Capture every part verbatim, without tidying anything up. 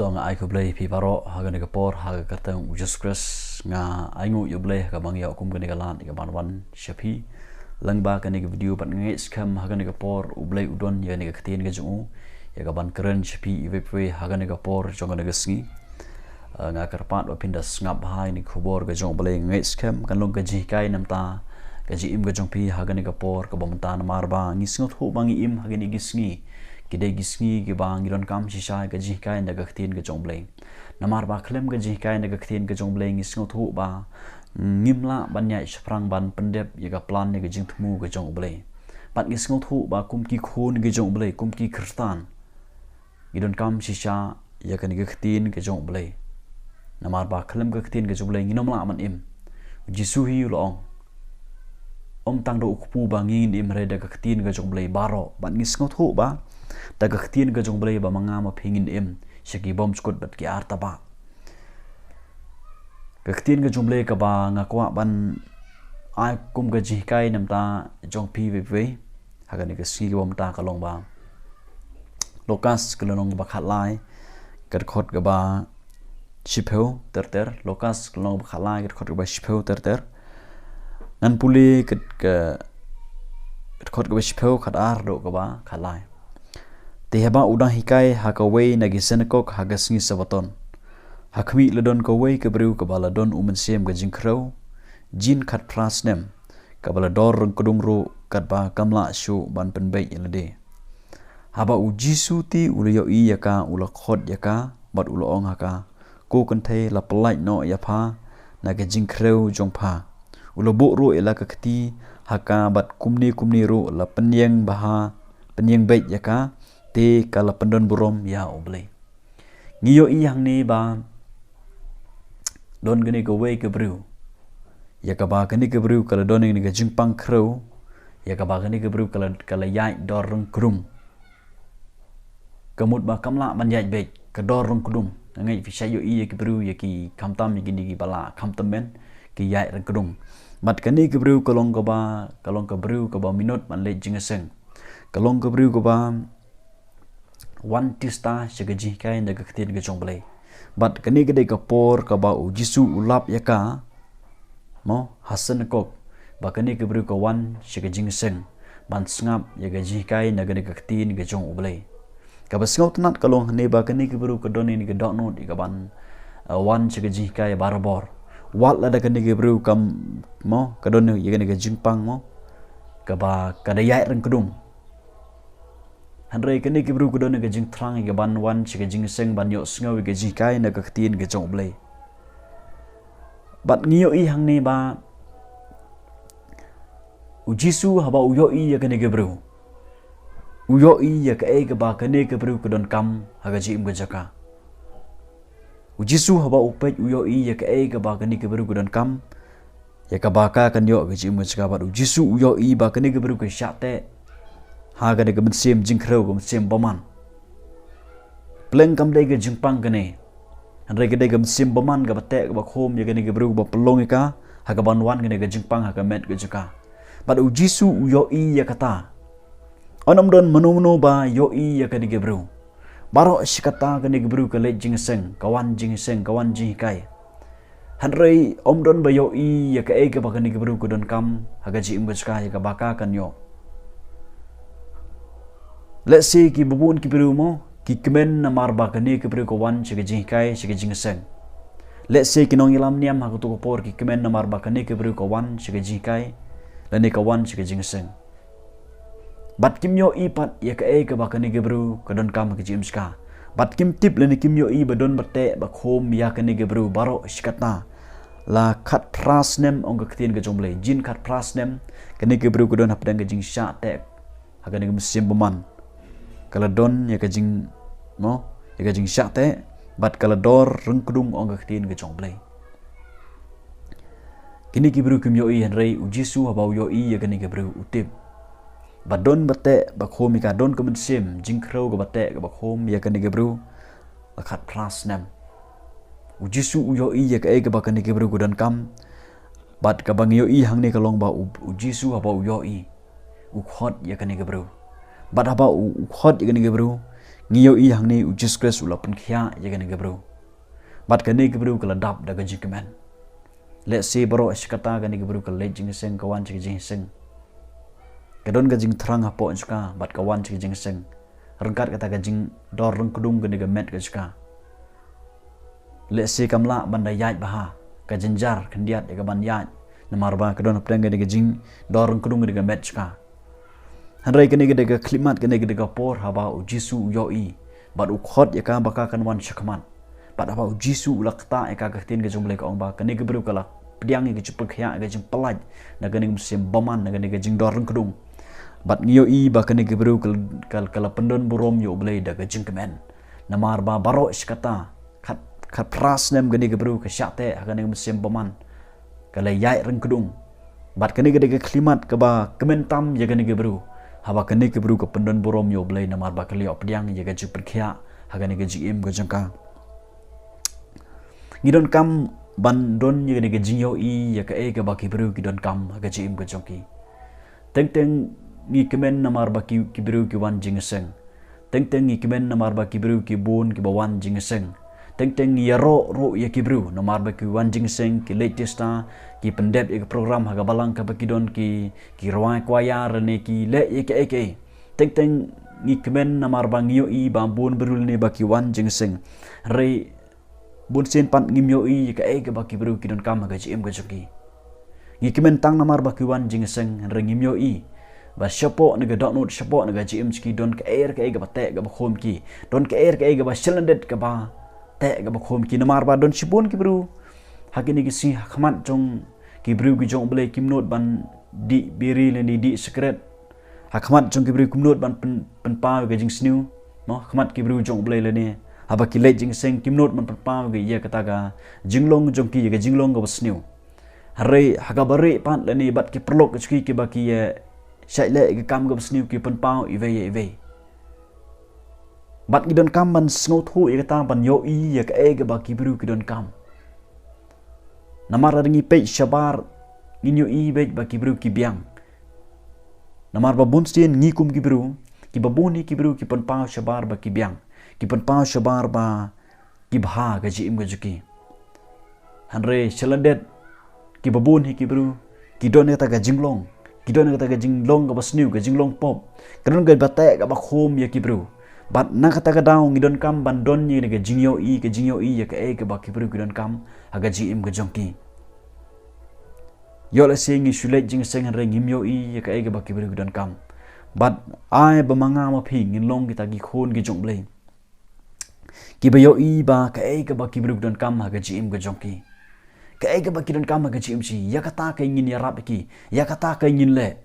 To nga ai khublei phi baroh ha kane ka por ha ka kyrteng u Jisu Khrist. Nga ai nguh ïa u Blei ha kaba nga ïoh kum kane ka lad ïa kaban wan sha phi lyngba kane ka video bad nga ngeit skhem ha kane ka por u Blei u don ïa kane ka ktien ka jong u ïa kaban kren sha phi iwei pa iwei ha kane ka por jong kane ka sngi. Nga kyrpad ba phin da sngap ha ïa kane ka khubor ka jong u Blei. Nga ngeit skhem kan long ka jinghikai namar ka jingim ka jong phi ha kane ka por kaba mynta namar ba ngi sngewthuh ba ngi im ha kine ki sngi ki dei ki sngi kiba ngi donkam shisha ïa ka jinghikai na ka ktien ka jong u Blei. Namar ba khlem ka jinghikai na ka ktien ka jong u Blei ngi sngewthuh ba ngim lah ban ïaid shaphrang ban pyndep ïa ka plan ïa ka jingthmu ka jong u Blei. Bad ngi sngewthuh ba kum ki khun ka jong u Blei, kum ki khristan, ngi donkam shisha ïa kane ka ktien ka jong u Blei. Namar ba khlem ka ktien ka jong u Blei ngin ym lah ban im. U Jisu hi u la ong, ym tang da u kpu ba ngin im hynrei da ka ktien ka jong u Blei baroh. Bad ngi sngewthuh ba da ka ktien ka jong u Blei ba ma nga ma phi ngin im sha ki bymjukut bad ki artaba. Ka ktien ka jong u Blei kaba nga kwah ban ai kum ka jinghikai namar jong phi iwei pa iwei ha kane ka sngi kaba mynta ka long ba Lukas ka lynnong kaba khatlai ka dkhot kaba shiphew ter ter. Lukas ka lynnong kaba khatlai ka dkhot kaba shiphew ter ter. Ngan pule ka, ka dkhot kaba shiphew khatar haduh kaba khatlai. Te haba u dang hikai ha kawei na ki synagog ha ka sngi Sabbaton, ha khmih la don kawei ka briew kaba la don u mynsiem ka jingkhrew jin khatphra snem, kaba la dor ryngkdung ruh katba kam lah shuh ban pynbeit ïa lade. Haba u Jisu te u la ïohi ïa ka u la khot ïa ka bad u la ong ha ka, ko kynthei, la pyllait noh ïa pha na ka jingkhrew jong pha. U la buh ruh ïa la ka kti ha ka bad kumne kumne ruh la pynïeng bha, pynïeng beit ïa ka, te ka la pyndon burom ïa u Blei. Ngi ïohi hangne ba don kane kawei ka briew ïa kaba kane ka briew ka la don ïa kane ka jingpang khrew, ïa kaba kane ka briew ka la, ka la ïaid dor ryngkdung. Ka mut ba kam lah ban ïaid beit, ka dor ryngkdung. Nga ngeit phi shait ïohi ïa ki briew ïa ki khamtam ïa kine kiba la kham tymmen ki ïaid ryngkdung. Bad kane ka briew ka long kaba, ka long ka briew kaba minot ban leit jingïaseng. Ka long ka briew kaba wan tista sha ka jinghikai na ka ktien ka jong u Blei. Bad kane ka dei ka por kaba u Jisu u lap ïa ka mo ha synagog ba kane ka briew ka wan sha ka jingïaseng ban sngap ïa ka jinghikai na kane ka ktien ka jong u Blei. Kaba sngewtynnat ka long hangne ba kane ka briew ka don ïa kane ka dohnud ïa kaban, eh, wan sha ka jinghikai barabor. Wat lada kane ka briew kam mo ka don ïa kane ka jingpang mo kaba ka da ïaid ryngkdung. Hynrei kane ka briew ka don ïa ka jingthrang ïa kaban wan sha ka jingïaseng ban ïohsngew ïa ka jinghikai na ka ktien ka jong u Blei. Bad ngi ïohi hangne ba u Jisu haba u ïohi ïa kane ka briew, u ïohi ïa kaei kaba kane ka briew ka donkam ha ka jingim ka jaka. U Jisu haba u peit u ïohi ïa kaei kaba kane ka briew ka donkam, ïa kaba ka kan ïoh ka jingim ka jaka. Bad u Jisu u ïohi ba kane ka briew ka shah teh ha kane ka mynsiem jingkhrew, ka mynsiem bymman. Pleng kam dei ka jingpang kane, hynrei ka dei ka mynsiem bymman kaba teh kaba khum ïa kane ka briew ba pynlong ïa ka ha kaban wan kane ka jingpang ha ka met ka jaka. Bad u Jisu u ïohi ïa kata. Ym don mano mano ba ïohi ïa kane ka briew. Baroh shi katta kane ka briew ka leit jingïaseng, ka wan jingïaseng, ka wan jinghikai. Hynrei ym don ba ïohi ïa kaei kaba kane ka briew ka donkam ha ka jingim ka jaka ïa kaba ka kan ïoh. Let's say kiba bun ki briew mo ki kmen namar ba kane ka briew ka wan sha ka jinghikai, sha ka jingïaseng. Let's say ki nongïalam niam ha kato ka por ki kmen namar ba kane ka briew ka wan sha ka jinghikai lane ka wan sha ka jingïaseng. Bad kim ïohi pat ïa kaei kaba kane ka briew ka donkam ha ka jingim jaka. Bad kim tip lane kim ïohi ba don ba teh ba khum ïa kane ka briew baroh shi katta. La khatphra snem ong ka ktien ka jong u Blei, jin khatphra snem kane ka briew ka don hapdeng ka jingshah teh ha kane ka mynsiem bymman. Ka la don ïa ka jing mo ïa ka jingshah teh bad ka la dor ryngkdung ong ka ktien ka jong u Blei. Kine ki briew kim ïohi hynrei u Jisu haba u ïohi ïa kane ka briew u tip ba don ba teh ba khum ïa ka, don ka mynsiem jingkhrew kaba teh kaba khum ïa kane ka briew la khatphra snem. U Jisu u ïohi ïa kaei kaba kane ka briew ka donkam. Bad kaba ngi ïohi hangne ka long ba u, u Jisu haba u ïohi u khot ïa kane ka briew. Bad haba u, u khot ïa kane ka briew Ngi ïohi hangne u Jisu Khrist u la pynkhiah ïa kane ka briew. Bad kane ka briew ka la dap da ka jingkmen. Lehse baroh shi katta kane ka briew ka leit jingïaseng, ka wan sha ka jingïaseng. Ka don ka jingthrang hapoh jong ka bad ka wan sha ka jingïaseng. Ryngkat kata ka jingdor ryngkdung kane ka met ka jong ka. Lehse kam lah ban da ïaid bha, ka jynjar khyndiat ïa ka ban ïaid. Namar ba ka don hapdeng kane ka jingdor ryngkdung kane ka met jong ka. Hynrei kane ka dei ka khyllipmat, kane ka dei ka por haba u Jisu u ïohi bad u khot ïa ka ba ka kan wan shakhmat. Bad haba u Jisu u la ktah ïa ka, ka ktien ka jong U Blei ka ong ba kane ka briew ka la pdiang ïa ka jingpynkhiah, ïa ka jingpyllait na kane ka mynsiem bymman, na kane ka jingdor ryngkdung. Bad ngi ïohi ba kane ka briew ka, ka, ka la pyndon burom ïa U Blei da ka jingkmen. Namar ba baroh shi katta, khat, khatphra snem kane ka briew ka shah teh ha kane ka mynsiem bymman, ka la ïaid ryngkdung. Bad kane ka dei ka khyllipmat kaba kmen tam ïa kane ka briew. Haba kane ka briew ka pyndon burom ïa U Blei namar ba ka la ïoh pdiang ïa ka jingpynkhiah ha kane ka jingim ka jong ka. Ngi donkam ban don ïa kane ka jingïohi ïa kaei kaba ki briew ki donkam ha ka jingim ka jong ki. Teng teng ngi kmen namar ba ki, ki briew ki wan jingïaseng. Teng teng ngi kmen namar ba ki briew ki bun kiba wan jingïaseng. Teng teng ngi ïaroh ruh ïa ki briew namar ba ki wan jingïaseng, ki leit tista, ki pyndep ïa ka program ha ka balang kaba ki don, ki, ki rwai kwaya lane ki leh ïa kaei kaei. Teng teng ngi kmen namar ba ngi ïohi ba bun briew lane ba ki wan jingïaseng. Hynrei bunsien pat ngim ïohi ïa kaei kaba ki briew ki donkam ha ka jingim ka jong ki. Ngi kmen tang namar ba ki wan jingïaseng, hynrei ngim ïohi ba shapoh na ka dohnud, shapoh na ka jingim jong ki don kaei re kaei kaba teh kaba khum ki. Don kaei re kaei kaba shylliandet kaba teh kaba khum ki. Namar ba don shibun ki briew ha kine ki sngi ha khmat jong ki briew ki jong U Blei kim nud ban dih biri lane dih sikret. Ha khmat jong ki briew kim nud ban pyn, pynpaw ïa ka jingsniew. Mo, ha khmat ki briew jong U Blei lane haba ki leit jingïaseng kim nud ban pynpaw ïa kata ka jinglong jong ki, ïa ka jinglong kaba sniew. Hynrei ha kaba rieh pat lane bad ki paralok jong ki kiba ki, eh, shait leh ïa ka kam kaba sniew ki pynpaw iwei ïa iwei. Bad ngi donkam ban sngewthuh ïa kata, ban ïohi ïa kaei kaba ki briew ki donkam. Namar lada ngi peit shabar ngin ïohi beit ba ki briew ki biang. Namar ba bunsien ngi kum ki briew, kiba bun hi ki briew ki pynpaw shabar ba ki biang, ki pynpaw shabar ba ki bha ha ka jingim ka jong ki. Hynrei shylliandet, kiba bun hi ki briew ki don kata ka jinglong, ki don kata ka jinglong kaba sniew, ka jinglong pop, ka don kaba teh kaba khum ïa ki briew. Bad na kata ka daw ngi donkam ban don ïa ka jingïohi, ka jingïohi ïa kaei kaba ki briew ki donkam ha ka jingim ka jong ki. Ïoh lehse ngi shu leit jingïaseng hynrei ngim ïohi ïa kaei kaba ki briew ki donkam. Bad ai ba ma nga ma phi ngin long kita ki khun ki jong U Blei kiba ïohi ba kaei kaba ki briew ki donkam ha ka jingim ka jong ki. Kaei kaba ki donkam ha ka jingim jong ki, ïa kata ka ngin ïarap ïa ki, ïa kata ka ngin leh.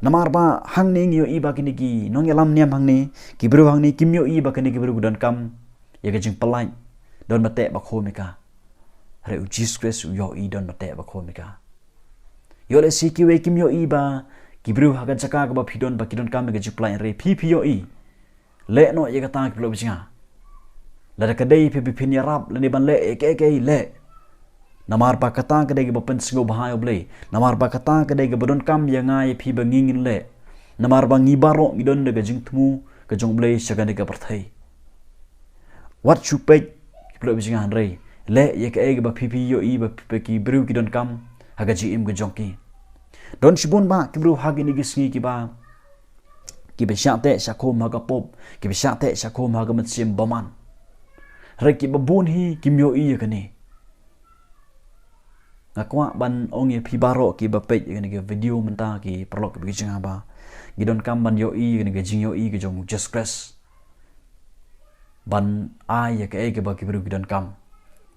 Namar ba hangne ngi ïohi ba kine ki nongïalam niam hangne, ki briew hangne kim ïohi ba kine ki briew ki donkam ïa ka jingpyllait, don ba teh ba khum ïa ka. Hynrei u Jisu Khrist u ïohi don ba teh ba khum ïa ka. Ïoh lehse kiwei kim ïohi ba ki briew ha ka jaka kaba phi don ba ki donkam ïa ka jingpyllait, hynrei phi phi ïohi. Leh noh ïa kata, ki paralok ba jong nga. Lada ka dei phi ba phin ïarap lane ban leh ïa kaei kaei, leh. Namar ba kata ka dei kaba pynsngewbha ïa U Blei. Namar ba kata ka dei kaba donkam ïa nga ïa phi ba ngi ngin leh. Namar ba ngi baroh ngi don da ka jingthmu ka jong U Blei sha kane ka pyrthei. Wat shu peit, ki paralok ba jong nga, hynrei leh ïa kaei kaba phi phi ïohi ba phi, ba ki briew ki donkam ha ka jingim ka jong ki. Don shibun bah ki briew ha kine ki sngi kiba, kiba shah teh shah khum ha ka pop, kiba shah teh shah khum ha ka mynsiem bymman. Hynrei kiba bun hi kim ïohi ïa kane. Nga kwah ban ong ïa phi baroh kiba peit ïa kane ka video mynta, ki paralok kiba ki jong nga, ba ngi donkam ban ïohi ïa kane ka jingïohi ka jong u Jisu Khrist. Ban ai ïa kaei kaba ki briew ki donkam.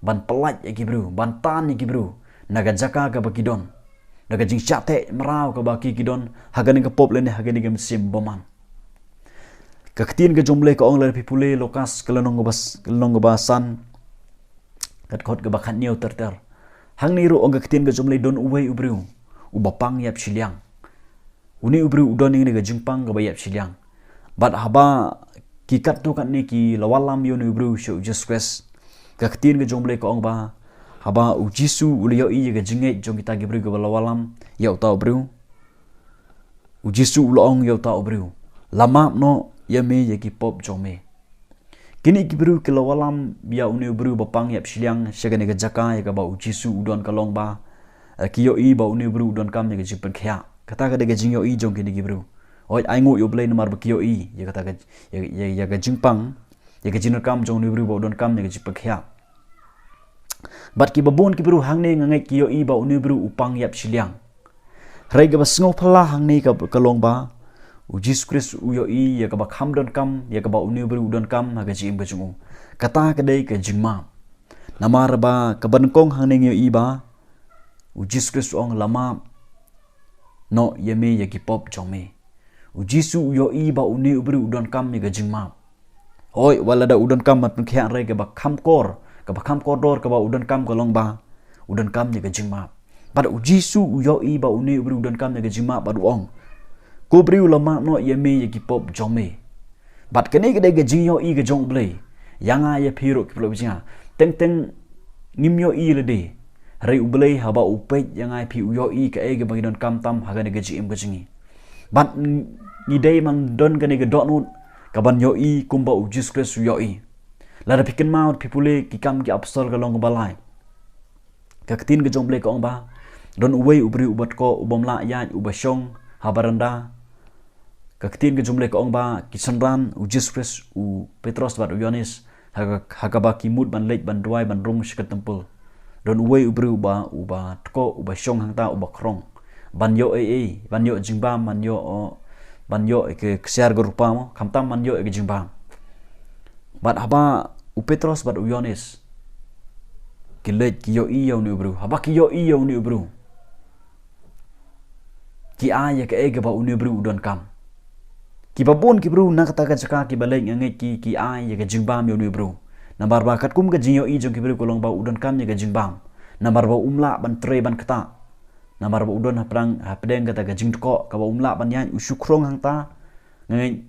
Ban pyllait ïa ki briew, ban tan ïa ki briew na ka jaka kaba ki don, na ka jingshah teh mraw kaba ki, ki don ha kane ka pop lane ha kane ka mynsiem bymman. Ka ktien ka jong U Blei ka ong, lada phi pule Lukas ka lynnong kaba s-, ka lynnong kaba san, ka dkhot kaba khathynñiew ter ter. Hangne ruh ong ka ktien ka jong U Blei, don uwei u briew uba pang ïap shiliang. Une u briew u don ïa kane ka jingpang kaba ïap shiliang. Bad haba ki katto katne ki la wallam ïa une u briew sha u Jisu Khrist, ka ktien ka jong U Blei ka ong ba haba u Jisu u la ïohi ïa ka jingngeit jong kita ki briew kiba la wallam ïa uta u briew, u Jisu u la ong ïa uta u briew, la map noh ïa me ïa ki pop jong me. Kine ki briew ki la wallam ïa une u briew ba pang ïap shiliang sha kane ka jaka ïa kaba u Jisu u don, ka long ba, eh, ki ïohi ba une u briew u donkam ïa ka jingpynkhiah. Kata ka dei ka jingïohi jong kine ki briew. Hooid, ai nguh ïa U Blei namar ba ki ïohi ïa kata ka, ïa, ïa, ïa ka jingpang, ïa ka jingdonkam jong une u briew ba u donkam ïa ka jingpynkhiah. Bad kiba bun ki briew hangne nga ngeit ki ïohi ba une u briew u pang ïap shiliang. Hynrei kaba sngewphylla hangne ka, ka long ba u Jisu Khrist u ïohi ïa kaba kham donkam, ïa kaba une u briew u donkam ha ka jingim ka jong u. Kata ka dei ka jingmap. Namar ba kaba nyngkong hangne ngi ïohi ba u Jisu Khrist u ong, "La map noh ïa me ïa ki pop jong me." U Jisu u ïohi ba une u briew u donkam ïa ka jingmap. Hooid, wat lada u donkam ban pynkhiah, hynrei kaba kham kor, kaba kham kordor kaba u donkam ka long ba u donkam ïa ka jingmap. Bad u Jisu u ïohi ba une u briew u donkam ïa ka jingmap bad u ong, "Ko briew, la map noh ïa me ïa ki pop jong me." Bad kane ka dei ka jingïohi ka jong U Blei ïa nga ïa phi ruh ki paralok ba jong nga. Teng teng ngim ïohi lade, hynrei U Blei haba u peit ïa nga ïa phi u ïohi kaei kaba ngi donkam tam ha kane ka jingim ka jong ngi. Bad ngi dei ban don kane ka dohnud kaban ïohi kumba u Jisu Khrist u ïohi. Lada phi kynmaw, phi pule Ki Kam ki Apostol ka lynnong kaba lai, ka ktien ka jong U Blei ka ong ba don uwei u briew uba tkoh, u bym lah ïaid, uba shong ha baranda. Ka ktien ka jong U Blei ka ong ba ki synran u Jisu Khrist, u Petros bad u Ïoannis, ha ka, ha kaba ki mut ban leit ban duwai ban rung sha ka templ. Don uwei u briew uba, uba tkoh, uba shong hangta, uba khrong ban ïoh ei ei, ban ïoh jingbam, ban ïoh, ban ïoh ïa ka ksiar ka rupa mo, khamtam ban ïoh ïa ka jingbam. Bad haba u Petros bad u Ïoannis ki leit ki ïohi ïa une u briew, haba ki ïohi ïa une u briew, ki ai ïa kaei kaba une u briew u donkam. Kiba bun ki briew na kata ka jaka kiba leit, nga ngeit ki, ki ai ïa ka jingbam ïa une u briew. Namar ba katkum ka jingïohi jong ki briew ka long ba u donkam ïa ka jingbam. Namar ba um lah ban trei ban ktah. Namar ba u don hapdeng, hapdeng kata ka jingtkoh kaba um lah ban ïaid, u shu khrong hangta. Nga ngeit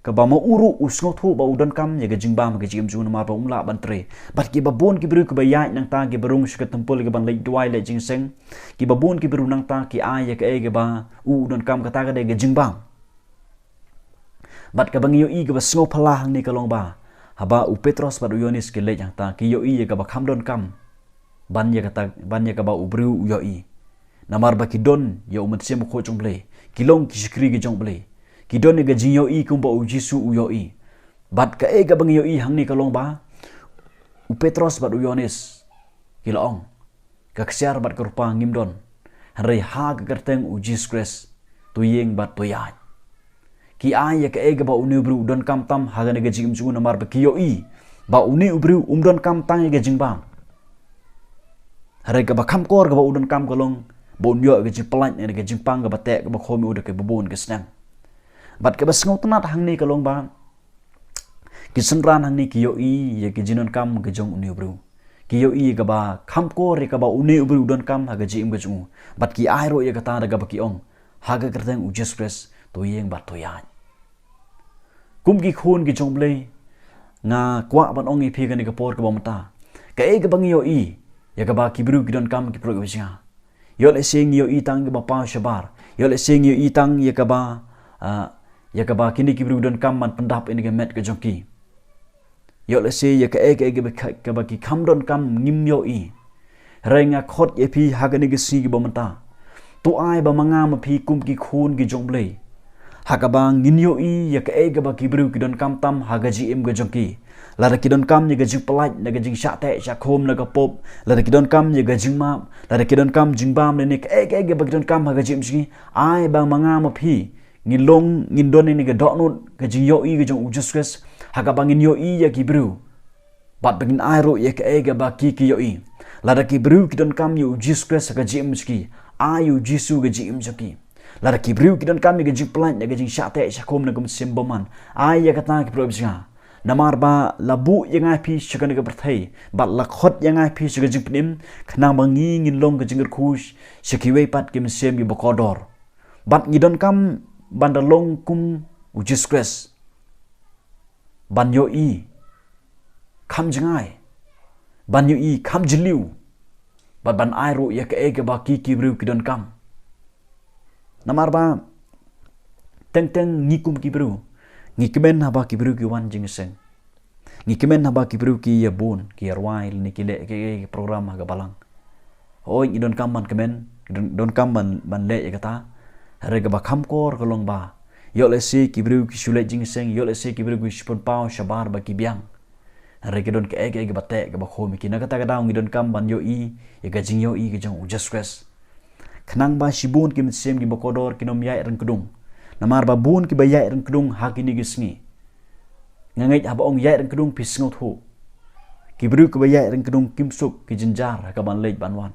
kaba ma u ruh u sngewthuh ba u donkam ïa ka jingbam ha ka jingim jong u namar ba um lah ban trei. Bad kiba bun ki briew kiba ïaid nangta, kiba rung sha ka templ, kiban leit duwai leit jingïaseng, kiba bun ki briew nangta ki ai ïa kaei kaba u donkam, kata ka dei ka jingbam. Bad kaba ngi ïohi kaba sngewphylla hangne ka long ba haba u Petros bad u Ïoannis ki leit hangta, ki ïohi ïa kaba kham donkam ban ïa kata, ban ïa kaba u briew u ïohi. Namar ba ki don ïa U Mynsiem Bakhuid jong U Blei, ki long ki shakri ki jong U Blei, ki don ïa ka jingïohi kumba u Jisu u ïohi. Bad kaei kaba ngi ïohi hangne ka long ba u Petros bad u Ïoannis ki la ong, "Ka ksiar bad ka rupa ngim don, hynrei ha ka kyrteng u Jisu Khrist, to ïeng bad to ïaid." Ki ai ïa kaei kaba une u briew u donkam tam ha kane ka jingim jong u namar ba ki ïohi ba une u briew um donkam tang ïa ka jingbam, hynrei kaba kham kor kaba u donkam ka long ba un ïoh ïa ka jingpyllait na ka jingpang kaba teh kaba khum ïa u da kiba bun ki snem. Bad kaba sngewtynnat hangne ka long ba ki synran hangne ki ïohi ïa ka jingdonkam ka jong une u briew. Ki ïohi ïa kaba kham kor ïa kaba une u briew u donkam ha ka jingim ka jong u. Bad ki ai ruh ïa kata da kaba ki ong, "Ha ka kyrteng u Jisu Khrist, to ïeng bad to ïaid." Kum ki khun ki jong U Blei, nga kwah ban ong ïa phi kane ka por kaba mynta, kaei kaba ngi ïohi ïa kaba ki briew ki donkam, ki paralok ba jong nga, ïoh lehse ngi ïohi tang ïa kaba paw shabar, ïoh lehse ngi ïohi tang ïa kaba, ah, ïa kaba kine ki briew donkam ban pyndap ïa kane ka met ka jong ki. Ïoh lehse ïa kaei kaei kaba, kaba ki kham donkam ngim ïohi. Hynrei nga khot ïa phi ha kane ka sngi kaba mynta, to ai ba ma nga ma phi kum ki khun ki jong U Blei, ha kaba ngin ïohi ïa kaei kaba ki briew ki donkam tam ha ka jingim ka jong ki. Lada ki donkam ïa ka jingpyllait na ka jingshah teh shah khum na ka pop, lada ki donkam ïa ka jingmap, lada ki donkam jingbam lane kaei kaei kaba ki donkam ha ka jingim jong ki, ai ba ma nga ma phi ngin long, ngin don ïa kane ka dohnud ka jingïohi ka jong u Jisu Khrist, ha kaba ngin ïohi ïa ki briew bad ba ngin ai ruh ïa kaei kaba ki, ki ïohi. Lada ki briew ki donkam ïa u Jisu Khrist ha ka jingim jong ki, ai ïa u Jisu ha ka jingim jong ki. Lada ki briew ki donkam ïa ka jingpyllait na ka jingshah teh shah khum na ka mynsiem bymman, ai ïa kata, ki paralok ba jong nga. Namar ba la buh ïa nga ïa phi sha kane ka pyrthei bad la khot ïa nga ïa phi sha ka jingpynim, khnang ba ngi ngin long ka jingkyrkhu sha kiwei pat ki mynsiem kiba kordor. Bad ngi donkam ban da long kum u Jisu Khrist, ban ïohi kham jngai, ban ïohi kham jylliew, bad ban ai ruh ïa kaei kaba ki, ki briew ki donkam. Namar ba teng teng ngi kum ki briew ngi kmen haba ki briew ki wan jingïaseng. Ngi kmen haba ki briew ki ïa bun, ki ïa rwai lane ki leh ki, ki program ha ka balang. Hooid, ngi donkam ban kmen, ngi don, donkam ban, ban leh ïa kata. Hynrei kaba kham kor ka long ba, ïoh lehse ki briew ki shu leit jingïaseng, ïoh lehse ki briew ki shu pynpaw shabar ba ki biang. Hynrei ki don kaei kaei kaba teh kaba khum ïa ki. Na kata ka daw ngi donkam ban ïohi ïa ka jingïohi ka jong u Jisu Khrist. Khnang ba shibun ki mynsiem kiba kordor kin ym ïaid ryngkdung. Namar ba bun kiba ïaid ryngkdung ha kine ki sngi. Nga ngeit haba ong ïaid ryngkdung phi sngewthuh. Ki briew kiba ïaid ryngkdung kim suk, ki jynjar ha kaban leit ban wan.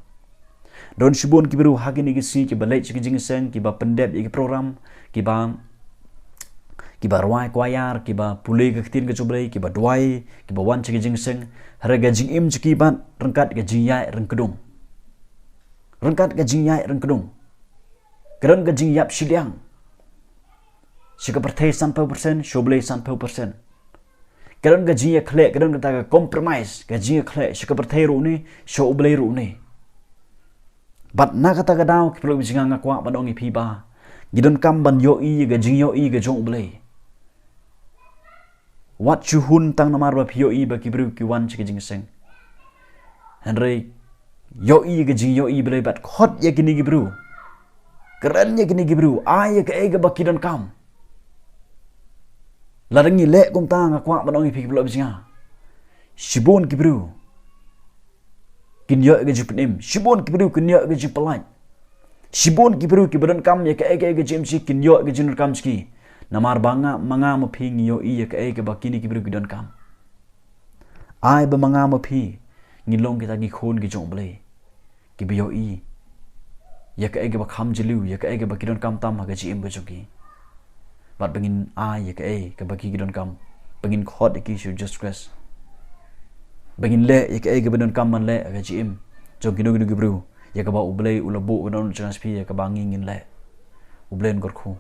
Don shibun ki briew ha kine ki sngi kiba leit sha ki jingïaseng, kiba pyndep ïa ki program, kiba, kiba rwai kwayar, kiba pule ka ktien ka jong U Blei, kiba duwai, kiba wan sha ki jingïaseng. Hynrei ka jingim jong ki bad ryngkat ka jingïaid ryngkdung. Ryngkat ka jingïaid ryngkdung, ka don ka jingïap shiliang. Sha ka pyrthei sanphew percent, sha U Blei sanphew percent. Ka don ka jingïakhleh, ka don kata ka compromise, ka jingïakhleh, sha ka pyrthei ruh une, sha U Blei ruh une. Bad na kata ka daw, ki paralok ba jong nga, nga kwah ban ong ïa phi ba, ngi donkam ban ïohi ïa ka jingïohi ka jong U Blei. Wat shu hun tang namar ba phi ïohi ba ki briew ki wan sha ka jingïaseng. Hynrei ïohi ïa ka jingïohi U Blei bad khot ïa kine ki briew. Kren ïa kine ki briew, ai ïa kaei kaba ki donkam. Lada ngi leh kumta, nga kwah ban ong ïa phi ki paralok ba jong nga, shibun ki briew kin ïoh ïa ka jingpynim. Shibun ki briew kin ïoh ïa ka jingpyllait. Shibun ki briew kiba donkam ïa kaei kaei ka jingim jong ki kin ïoh ïa ka jingdonkam jong ki. Namar ba nga, ma nga ma phi ngi ïohi ïa kaei kaba kine ki briew ki donkam. Ai ba ma nga ma phi ngin long kita ki khun ki jong U Blei, kiba ïohi ïa kaei kaba kham jylliew, ïa kaei kaba ki donkam tam ha ka jingim ka jong ki. Bad ba ngin ai ïa kaei kaba ki, ki donkam. Ba ngin khot ïa ki sha U Jisu Khrist. Ba ngin leh ïa kaei kaba donkam ban leh ha ka jingim jong kino kino ki briew, ïa kaba U Blei u la buh ka dohnud jong nga sha phi, ïa kaba ngi ngin leh. U Blei un kyrkhu.